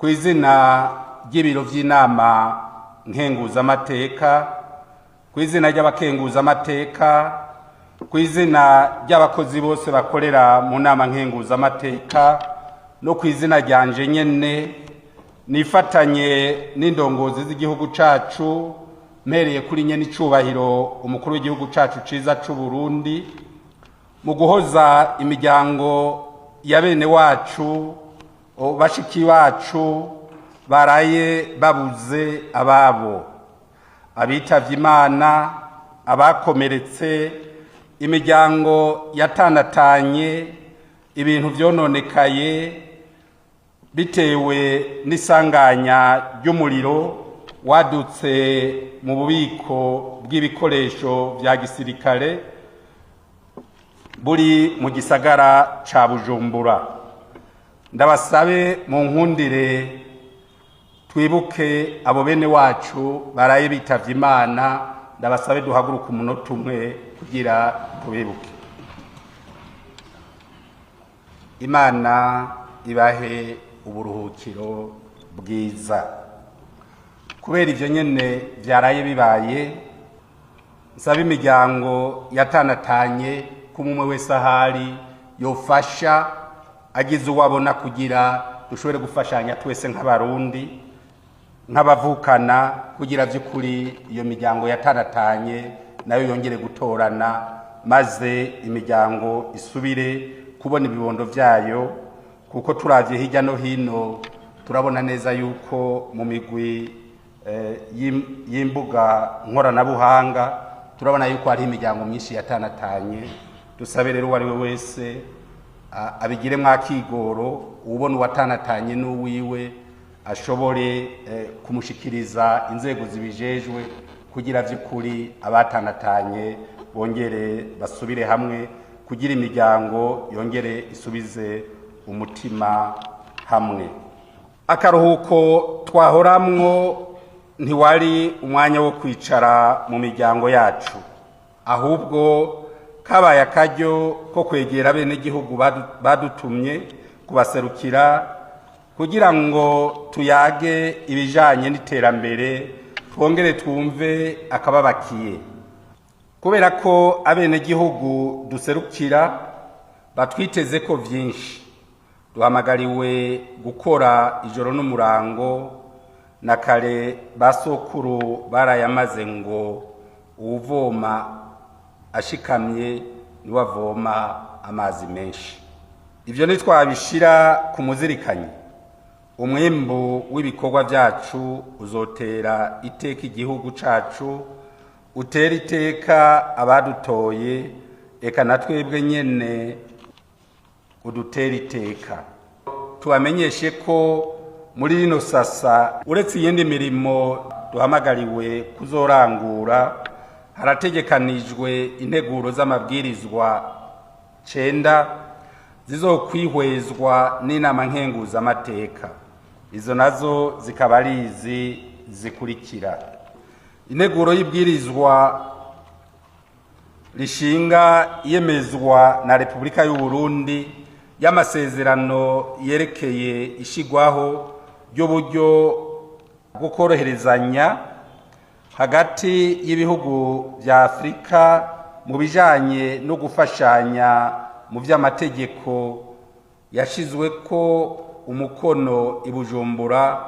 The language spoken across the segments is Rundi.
Ku izina ry'ibiro vy'inama nkenguzamateka, ku izina ry'abakenguzamateka, ku izina ry'abakozi bose bakorera mu nama nkenguzamateka no ku izina ryanje nyene, nifatanye n'indongozi z'igihugu cacu, mpereye kuri nyene icubahiro umukuru w'igihugu cacu ciza c'u Burundi, mu guhoza imiryango ya bene wacu, bashiki bacu baraye babuze ababo, abitavye Imana, abakomeretse, imiryango yatanatanye, ibintu vyononekaye bitewe n'isanganya ry'umuriro wadutse mu bubiko bw'ibikoresho vya gisirikare buri mu gisagara ca Bujumbura. Ndabasabe mu nkundire twibuke abo bene wacu baraye bitavye Imana. Ndabasabe duhaguruke umunota umwe kugira tubibuke. Imana ibahe uburuhukiro bwiza. Kubera ivyo nyene vyaraye bibaye, nsaba imiryango yatanatanye ko umwe wese ahari yofasha agize uwo abona kugira dushobore gufashanya twese nk'abarundi, nk'abavukana, kugira vy'ukuri iyo miryango yatanatanye nayo yongere gutorana, maze imiryango isubire kubona ibibondo vyayo. Kuko turavye hirya no hino turabona neza yuko mu migwi y'imbuga nkoranabuhanga turabona yuko hari imiryango myinshi yatanatanye. Dusabe rero uwo ari we wese abigiremwo akigoro, uwubona uwatanatanye n'uwiwe ashobore kumushikiriza inzego zibijejwe kugira vy'ukuri abatanatanye bongere basubire hamwe, kugira imiryango yongere isubize umutima hamwe. Akaruhuko twahoramwo ntiwari umwanya wo kwicara mu miryango yacu, ahubwo kabaye akaryo ko kwegera bene gihugu badutumye kubaserukira kugira ngo tuyage ibijanye n'iterambere, twongere twumve akababakiye. Kubera ko abene gihugu duserukira batwiteze ko vyinshi, duhamagariwe gukora ijoro n'umurango. Na kare basokuru barayamaze ngo uwuvoma ashikamye niwe avoma amazi menshi. Ivyo ntitwabishira ku muzirikanyi, umwimbu w'ibikorwa vyacu uzotera iteka igihugu cacu, utera iteka abadutoye, eka na twebwe nyene udutera iteka. Tubamenyeshe ko muri rino sasa, uretse iyindi mirimo duhamagariwe kuzorangura, harategekanijwe integuro z'amabwirizwa 9 zizokwihwezwa n'inama nkenguzamateka. Izo nazo zikaba ari izi zikurikira: integuro y'ibwirizwa rishinga iyemezwa na Repubulika y'u Burundi y'amasezerano yerekeye ishigwaho ry'uburyo bwo koroherezanya hagati y'ibihugu vya Afrika mu bijanye no gufashanya mu vy'amategeko, yashizweko umukono i Bujumbura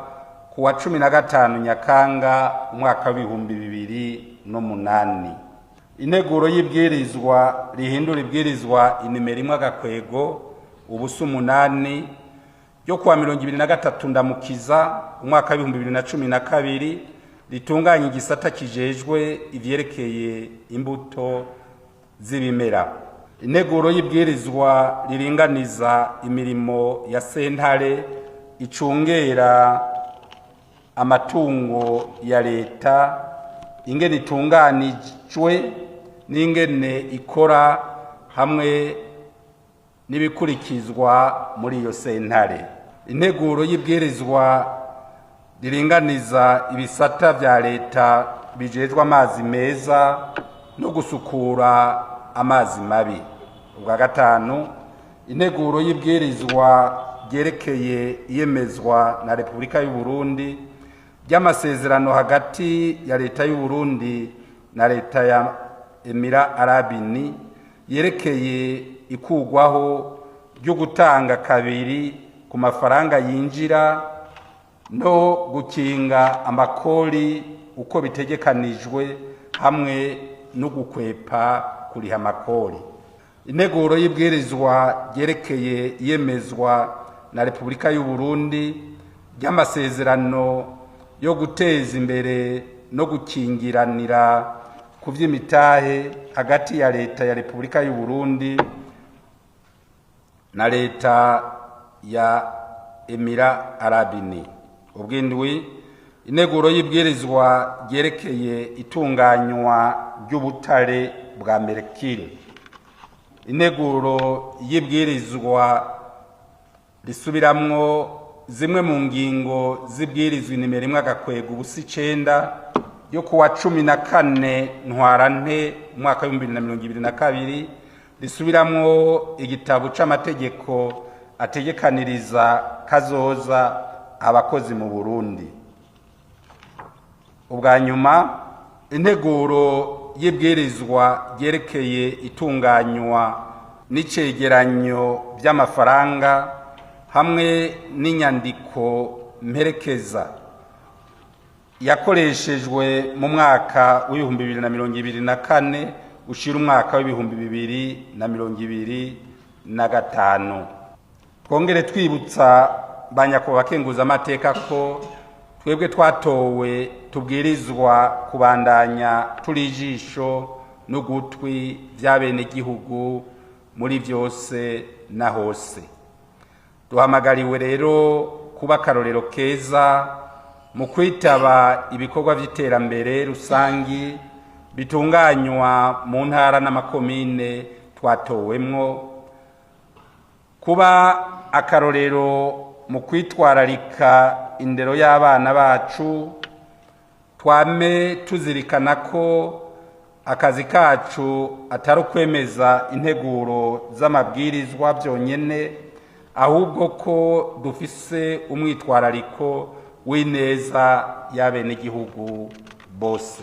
ku wa 15 Nyakanga umwaka w'2008. Integuro y'ibwirizwa rihindura ibwirizwa inimero 1-08 ryo kuwa 23 Ndamukiza umwaka w'2012 ritunganya igisata kijejwe ivyerekeye imbuto z'ibimera. Integuro y'ibwirizwa riringaniza imirimo ya sentare icungera amatungo ya leta, ingene itunganijwe n'ingene ikora hamwe n'ibikurikizwa muri iyo sentare. Integuro y'ibwirizwa riringaniza ibisata vya leta bijejwe amazi meza no gusukura amazi mabi. Ubwa gatanu, integuro y'ibwirizwa ryerekeye iyemezwa na Repubulika y'u Burundi ry'amasezerano hagati ya Leta y'u Burundi na Leta ya Emira Arabini yerekeye ikugwaho ryo gutanga kabiri ku mafaranga yinjira no gukinga amakori uko bitegekanijwe hamwe no gukwepa kuriha amakori. Integuro y'ibwirizwa ryerekeye iyemezwa na Repubulika y'u Burundi ry'amasezerano yo guteza imbere no gukingiranira ku vy'imitahe hagati ya Leta ya Repubulika y'u Burundi na Leta ya Emira Arabini. Ubwindwi, integuro y'ibwirizwa ryerekeye itunganywa ry'ubutare bwa Mercure. Integuro y'ibwirizwa risubiramwo zimwe mu ngingo z'ibwirizwa nimero 1-9 yo kuwa 14 Ntwarante umwaka wa 2022 risubiramwo igitabo c'amategeko ategekaniriza kazoza abakozi mu Burundi. Ubwa nyuma, integuro y'ibwirizwa ryerekeye itunganywa n'icegeranyo by'amafaranga hamwe n'inyandiko mperekeza yakoreshejwe mu mwaka w'ibihumbi 2024 ushira umwaka w'ibihumbi 2025. Twongere twibutsa banyakubahwa bakenguza amateka ko twebwe twatowe tubwirizwa kubandanya turi ijisho n'ugutwi by'abenegihugu muri byose na hose. Duhamagariwe rero kuba akarorero keza mu kwitaba ibikorwa by'iterambere rusangi bitunganywa mu ntara n'amakomine twatowemwo, kuba akarorero mu kwitwararika indero y'abana bacu, twame tuzirikana ko akazi kacu atari ukwemeza integuro z'amabwirizwa byonyene, ahubwo ko dufise umwitwarariko w'ineza y'abenegihugu bose.